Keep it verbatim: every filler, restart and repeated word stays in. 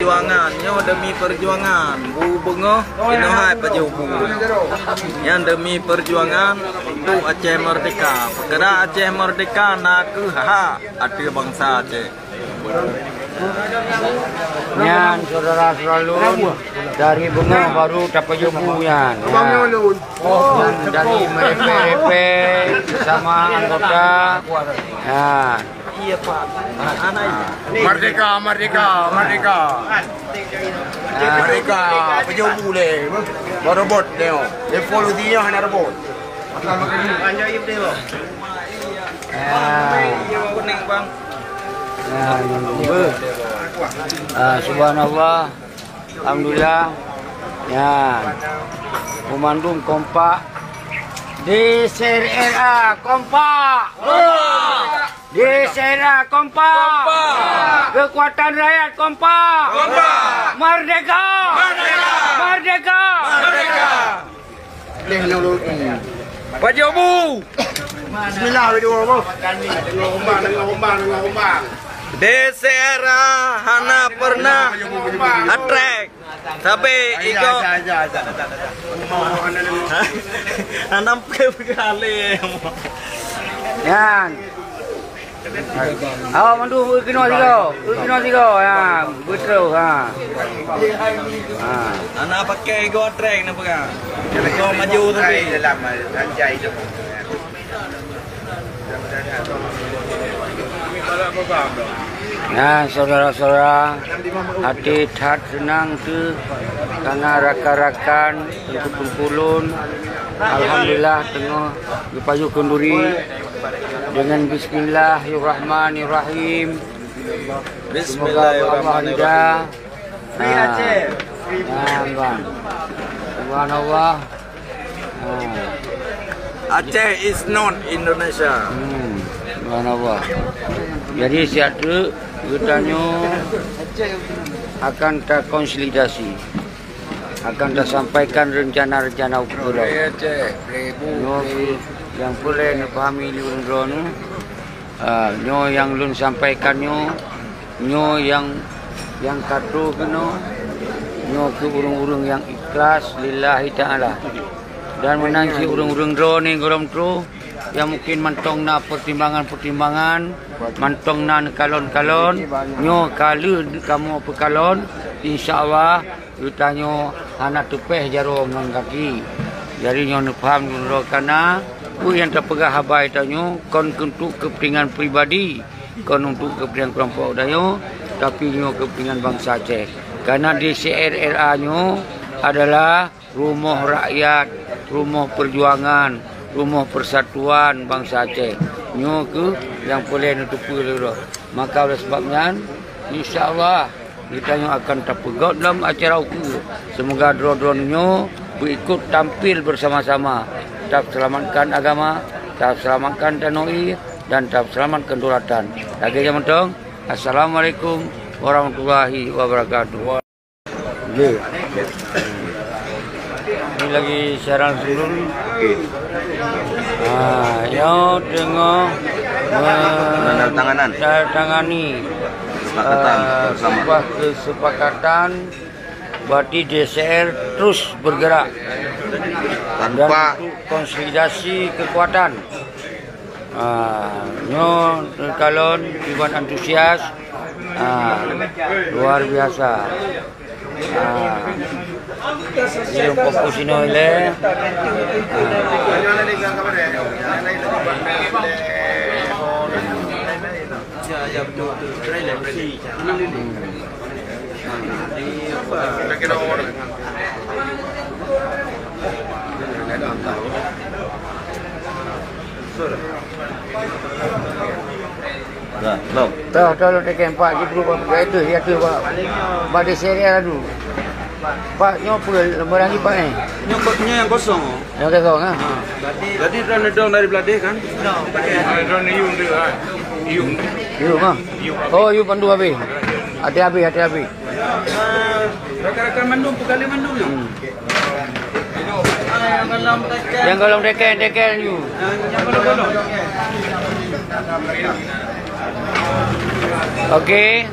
Perjuangan, nyoe demi perjuangan. Bu beungoh, inoe hai pajoh bu. Nyan demi perjuangan untuk Aceh Merdeka. Peukara Aceh Merdeka na kheueh hak ateueh bansa Aceh. Nyan, syedara-syedara lôn, dari beungoh baru tapajoh bu nyan. Ya. Nyan dari merepe-repe sama anggota. Ya. Merdeka, merdeka, merdeka. Merdeka, pajoh bu lé. Baru robot, tengok. Revolusi nyoe hana robot. Ah. Ah, subhanallah. Alhamdulillah. Ya. Peumandum kompak. D C R A kompak. D C R A kompak. Keukuatan rakyat kompak. Merdeka. Merdeka. Merdeka. Leh nang lôn. Pajoh bu. Bismillah, weh, dua, boh. Tengok umbang, tengok umbang, tengok umbang. D C R A hana pernah atrek. Tapi iko. Hana pernah kali. Nyan. Awak mandum keunoe sigoe, keunoe sigoe, ha, beutôi, ha. Ha. Anak pakai go trek nak pegang. Go maju tapi. Nah, saudara-saudara, hati that senang tu karena rakan-rakan teungku-teungku lôn, alhamdulillah, teungoh geupajoh kheun duri. Dengan bismillahirrahmanirrahim. Semoga Allah ridha. Nah, nah, bang. Subhanallah. Nah. Aceh is not Indonesia. Hmm, subhanallah. Jadi siat tu geutanyoe akan terkonsolidasi. Akan tasampaikan rencana-rencana ukeue lom. Nyoe nyang peureulée neupahami lé ureuëng droeneuh, ah, nyoe nyang lôn sampaikan nyoe, nyoe nyang, nyang ka troh keunoe, nyoe keu ureuëng-ureuëng nyang ikhlas lillahi ta'ala. Dan meunan cit ureuëng-ureuëng droeneuh gohlom troh, nyang mungken mantong na peutimbangan-peutimbangan, mantong na neukalon-kalon, nyoe ka lheueh kamoe peukalon, insya Allah, geutanyoe hana teupéh jaroe ngon gaki. Jadi nyoe neupaham lôn droe kana, peue nyang tapeugah haba tanyoe kon untuk keupeuntengan pribadi, kon untuk keupeuntengan keulompok tanyoe, tapi nyoe keupeuntengan bansa Aceh. Karena D C R R A nyoe adalah rumoh rakyat, rumoh peujuangan, rumoh peusatuan bansa Aceh. Nyoe keuh nyang peureulée neuteupeue lé droe. Maka oleh sebab nyan, insya Allah, geutanyoe akan tapeugét lom acara ukeue. Seumoga droe-droe nyoe beuikot tampil beusama-sama, taseulamatkan agama, taseulamatkan tanoh ie, dan taseulamatkan kedaulatan. Lagée nyan mantong, Assalamualaikum warahmatullahi wabarakatuh. Nyoe lagi siaran sulul. Okey. Ha, nyoe teungoh menandatangani, kesepakatan, eh, bersama, sebuah kesepakatan, berarti D C R terus bergerak dan tanpa untuk konsolidasi kekuatan. Ah, nyoe kalon kiban antusias. Ah, luar biasa. Ah, nyoe fokus inoe ilée. Ah. Dah, belum. Dah, dah, dah, tekan empat ribu, Pak. Itu, ya, tu, Pak. Pada serial tu. Pak, nyoe apa? Lembaran ni, Pak, eh? Nyoe ko-, nyoe yang kosong, oh. Yang kosong, ah? Ha. Jadi, drone dong dari Beladeh, kan? Drone Yum tu, ah. Yum. Yum, ah? Yum. Oh, Yum pandu habis. Hati habis, hati habis. Ah, rakan-rakan mandum, pegawai mandum, no? Hmm. Yang golom teken, teken you. Okey.